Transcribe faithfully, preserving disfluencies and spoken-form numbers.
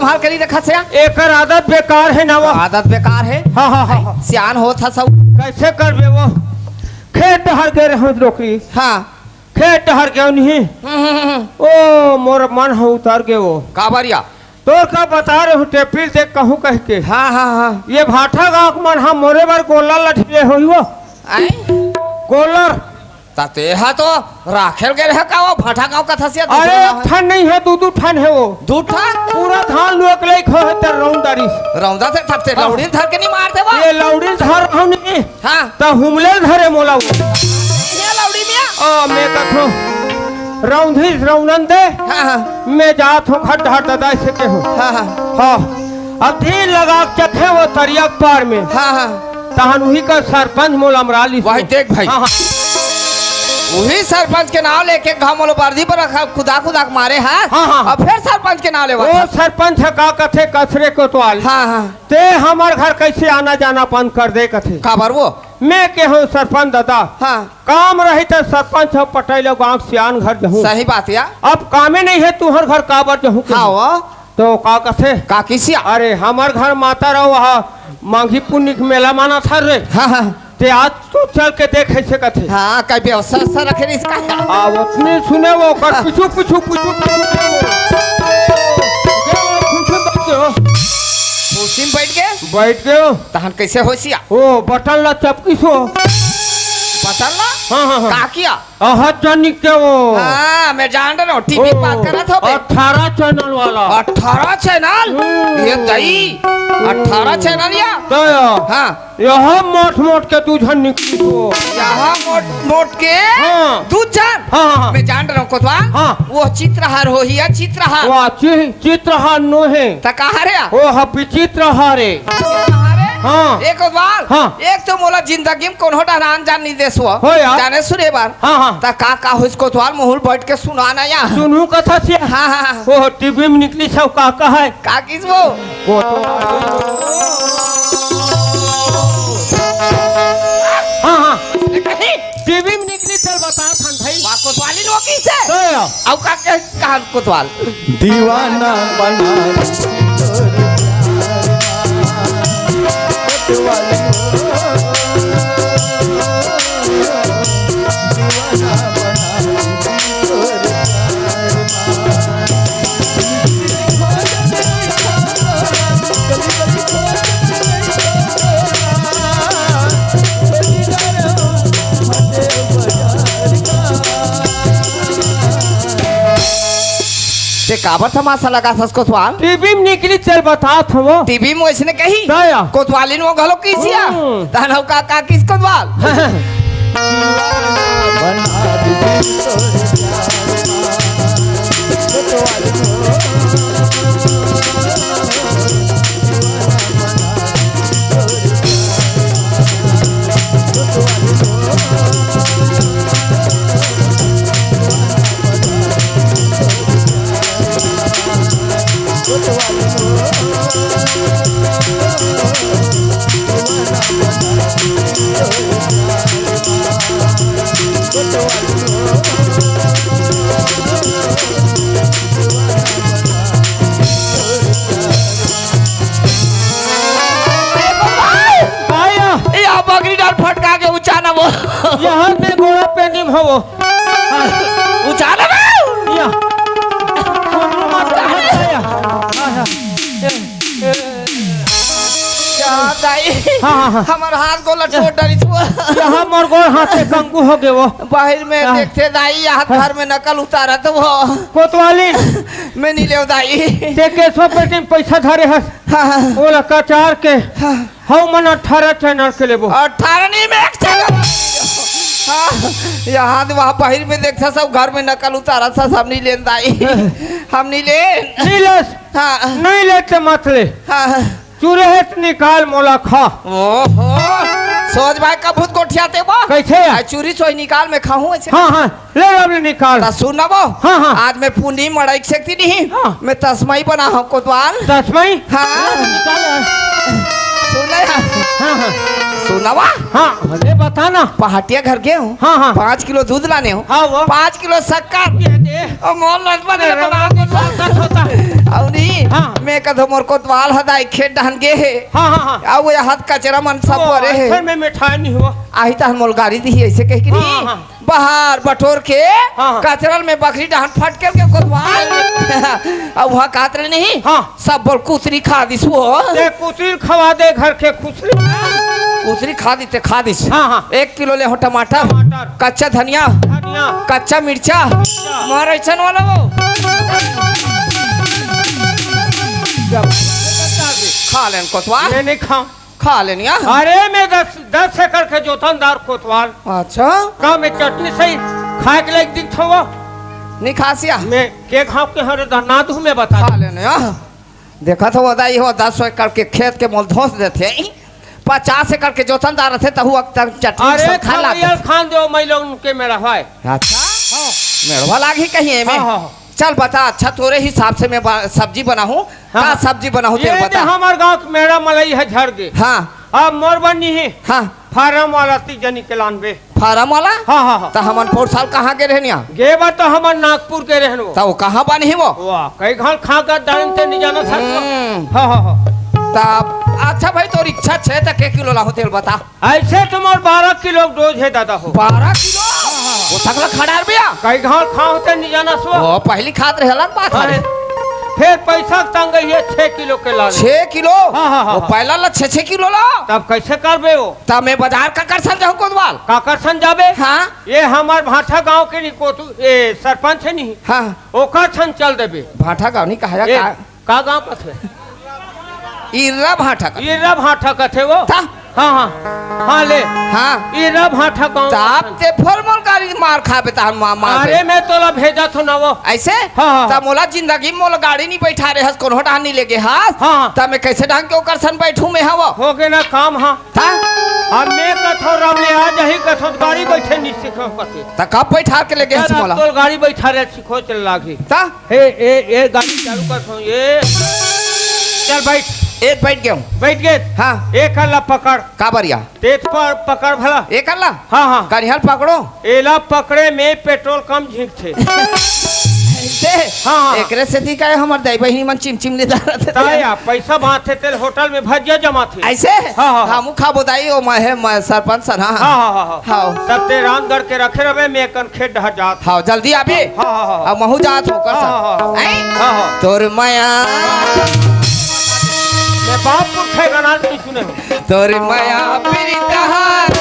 भाल करी रखा से। एकर आदत बेकार हे ना वो। आदत बेकार हे। हाँ, हाँ, हाँ, हाँ। सियान होत ह सब। कैसे करबे वो? खेत डहर गे रहूं डोकरी। हाँ। खेत डहर गेंव नहीं। हम्म, हम्म, हम्म। ओ, मोर मन ह उतर गे वो। काबर या? तोर का बता रहे हूँ, टेपिल देख कहूँ कह के। हाँ, हाँ, हाँ। ये भाठा गांव के मन ह मोरे बर गोला लठिले होई वो। आय? गोलर। ता तेहा तो राखेल गे रहे का वो भाठा गांव कथस या? अरे, दूसरा गांव हे? एक ठन नहीं हे, दू दू ठन हे वो। दू ठन? पूरा धान लुए के लइक हो हे ते रौंदारी। रौंदा से थप से हाँ। लौड़ी धर के नहीं मारते वो? ये लौड़ी धर रहूं नहीं। हाँ। त हुमले धरे मोला वो। ये लौड़ी मिया। ओ, मैं कथो, रौंधी रौनन दे। हाँ, हाँ। मैं जात हूँ खड्डा ददा से के हूँ। हाँ, हाँ। हाँ। अब धीर लगा के चखे वो तरिया के पार में। हाँ, हाँ। तहन उही का सरपंच मोला मरा लिस। वही देख भाई। हाँ, हाँ। उही सरपंच के नाव लेके घाव मोला बर्दी पर रखा, खुदा खुदा के मारे हा। हाँ, हाँ। अब फिर सरपंच के नाव लेवा वो था। सरपंच ह का कथे, कसरे कोतवाल। हाँ, हाँ। ते हमर घर कैसे आना जाना बंद कर दे कथे। काबर वो? मैं के हूँ सरपंच दादा। हाँ। काम रही त सरपंच ह पटई लो गांव सियान घर जहूँ। सही बात या। अब कामे नहीं हे तुहर घर काबर जहूँ के हाँ हूँ। वो। तो का कथे? का किसिया? अरे हमर घर माता रहो वहाँ मांगी पुन्नी के मेला मानत हर रे। हाँ, हाँ। ते आज तू चल के देख ऐसे कथे। हाँ, कई व्यवस्था सा रखे रहिस का? आ, ओतने सुने वो ओकर हाँ। पिछू, पिछू, पिछू, पिछू, पिछू। खुशी में बैठ गयो। खुशी में बैठ गए? बैठ गयो। तहन कैसे होइस या? ओ, बटन ला चपकिस वो। बटन ला? हाँ, हाँ, हाँ। का किया? अहत जनिक के वो। हाँ, मैं जान रहा हूँ, टीवी ओ, बात करत हो बे। अठारह चैनल वाला। अठारह चैनल? हम्म। ये दई, अठारह चैनल या? तो या। हाँ। यह मोट मोट के दू झन निकली तो। यह मोट मोट के हाँ। दू झन? हाँ, हाँ, हाँ। मैं जान रहा हूँ कोतवाल। हाँ। वो चित्रहार होही या चित्रहार। वाह, चि-, चित्रहार नो हे। त कहा रे? वो ह विचित्र हारे। विचित्र हारे? हाँ। एक बार, हाँ। एक तो मोला जिंदगी में कोनो डहर आन जान नहीं देस वो। हो यार। जाने सुने बार। हाँ, हाँ। त का, का होइस कोतवाल मुँह ल बैठ के सुना ना या। सुनहूँ कथा से। हाँ, हाँ, हाँ। वो टीवी में निकली सब का, का हे? का किस वो? वो तो हाँ, हाँ। कहीं टीवी में निकली चल बता थन भाई। वाह, कोतवाली लोग किसे? तो या। अब का, का कहा कोतवाल। दीवाना बना दे तोर प्यार मा। कोतवाली हो, दीवाना बना दे तोर प्यार मा। ते काबर तमाशा लगाथस कोतवाल? टीवी में निकली चल बतात हवो। टीवी में वैसने कही? दया। कोतवालिन वो घलो किसिया? हम्म। तहन हव का, का किस कोतवाल? आया। ए, आ बगरी डाल फटका के ऊंचा ना वो। यहाँ में गोड़ा पे निम हवो। ऊंचा ना वो। या। आया। आया। ए, ए। क्या दाई? हाँ, हाँ, हाँ। हमर हाथ गोड़ ल चोट डालिस वो। यहाँ मोर गोड़ हाथ से कंगू हो गए वो। बाहर में हाँ। देखते दाई, यहाँ हाँ। घर में नकल उतारत वो। कोतवाली। मैं नहीं लेव दाई। ते केसो पेटी में पैसा धरे हस। हाँ, हाँ। ओला कचार के। हाँ। हव मन अठारह चैनल के लेबो। अठारह नहीं, मैं एक चैनल। हाँ, यहाँ तो वहाँ बाहर में देखता सब घर में नकल उतारा था, सब नहीं लेन दाई। हम नहीं लेन। नहीं लेस। हाँ। नहीं लेते मत ले। हाँ। चूरे हे त निकाल मोला खा। ओहो, सोच भाई का भूत गोठियाते बा। कैसे है? आ, चूरी सोई निकाल मैं खाहूँ ऐसे। हाँ, हाँ। ले लो, ले निकाल। त सुन ना वो। हाँ, हाँ। आज मैं पूनी मड़ाई सकती नहीं। हाँ। मैं तस्मई बना हूँ कोतवाल। तस्मई? हाँ। निकाल। सुन ना यार। हाँ, हाँ। सुन ना वा। हाँ, अरे बता ना। पहाटिया घर गए हूँ। हाँ, हाँ। पाँच किलो दूध लाने हूँ। हाँ, वो। पाँच किलो शक्कर। ये दे। और मोल लगभग अरे, बना वो शक्कर होता है। अउ नहीं, हाँ। मैं कथों मोर कोतवाल ह दाई खेत डहन गे हे। हाँ, हाँ, हाँ। अउ ये हाथ कचरा मन सब ओ, भरे हे। ऐसे में मिठाई नहीं हुआ। आही तहन मोल गारी दिही ऐसे कह के हाँ, नहीं। हाँ। बाहर बटोर के हाँ, हाँ। कचरा में बखरी डहन फटके के कोतवाल। अउ वहाँ कात रहे नहीं। हाँ। सब बोल कुतरी खा दिस वो। ते कुतरी खवा दे घर के खुसरी। कुतरी खा दी ते खा दिस। हाँ, हाँ। एक किलो ले हो टमाटर, टमाटर। कच्चा धनिया, धनिया। कच्चा मिर्चा। मिर्चा। मार ऐसन वाला वो। खा लेन कोतवाल। मैं नहीं खाऊं। खा लेन या। अरे मैं दस, दस एकड़ के जोतनदार कोतवाल। अच्छा। का मैं चटनी सही खाए के लायक दिखत हूँ? नहीं खासिया। मैं के घाव के हरे दना दू मैं बता। खा लेन या। देखत हो दाई हो दस एकड़ के खेत के मोल धोस देथे। पचास एकड़ के जोतनदार रथे तहु अक्तर चटनी अरे सब खा लाग खवैया देथे। खान दो मैं लोग उनके में रहवाए। अच्छा। हाँ। मेड़वा लागी कहीं एमे। हाँ, हाँ, हाँ। चल बता, अच्छा तोरे हिसाब से मैं बा-, सब्जी बनाहूँ। हाँ, का हाँ। सब्जी बनाहूँ ये तेल दे बता। हमार गाँव के मेरा मलई है झड़ गे। हाँ। अब मोर बनी है। हाँ। फार्म वाला तीजनी के लानबे। फार्म वाला? हाँ, हाँ, हाँ। त हमन पौर साल कहाँ गे रहनिया? गे बा त हमन नागपुर गे रहन वो। त वो कहाँ बनी वो? वाह, कई घाल खा कर दारन ते नहीं जाना था। हम्म। हाँ, हाँ, हाँ। त अच्छा भाई, तोर इच्छा छे त के किलो लाहूँ तेल बता। ऐसे तो मोर बारह किलो डोज है दादा हो। बारह किलो? वो थकला खड़ार बिया? कई घाल खा होते नहीं जाना सो। वो पहली खात रहे, अलग बात है। अरे, फिर पैसा तंग है छह किलो के लाने। छह किलो? हाँ, हाँ, हाँ, वो हाँ। पहला ला छह, छह किलो ला। तब कैसे करबे वो? तब मैं बाजार का कर सन जाऊँ कोतवाल? का कर सन जाबे? हाँ। ये हमार भाठा गांव के नहीं कोतू, ए, सरपंच है नहीं। हाँ। ओकर छन चल देबे। भाठा गांव नहीं कहा ए, का? का गांव कथे? इर्रा भाठा कथे। इर्रा भाठा कथे वो। था? हाँ, हाँ। हाँ, ले। हाँ। इर्रा भाठा गांव ताप कथे। ते फल मोल गाड़ी मार खाबे तार मा-, मार अरे, बे। मैं तोला भेजा थो ना वो। ऐसे? हाँ, हाँ, ता हाँ। मोला जिंदगी मोला गाड़ी नहीं बैठा रहे हस, कोनो डाहन नहीं लेगे हस। हाँ, हाँ। ता मैं कैसे ढंग के ओकर सन बैठूं मैं हवा? हो गे ना काम, हाँ। ता? अब मैं कथो राम ले आ जाही कथो गाड़ी बैठे नहीं सीखो कथे। ता कब बैठा के लेगे हस मोला? तोल गाड़ी बैठा रहे सीखो चल लागी। ता? हे, ए, ए, गाड़ी चालू कर सो, ए। चल, बैठ। ए, बैठ गया हूँ। बैठ गए? हाँ। एक अल्ला पकड़। का बरिया? तेज पर पकड़ भला। एक अल्ला? हाँ, हाँ। करिहल पकड़ो। एला पकड़े में पेट्रोल कम झींक थे। ऐसे? हाँ, हाँ। एकरे सेती का हमर दाई बहिनी मन चिमचिम ले डारत हे। ताया, पैसा बांधथे तेल होटल में भजिया जमाथे। ऐसे? हाँ, हाँ, हाँ। हमू खाबो दाई, ओ मैं, मैं सरपंच सन, हाँ, हाँ। हाँ, हाँ, हाँ, हाँ। हाँ। तब ते रामगढ़ के रखे रहे, मैं कन खेत डहर जात। हाँ, जल्दी आबे। हाँ, हाँ, हाँ। अब महू जात हो, कर हाँ, सन। हाँ, हाँ। हैं? हाँ, हाँ। तोर मया। मैं बाप पुरखे गाना नहीं सुने हूँ। तोर मया प्रीतहार।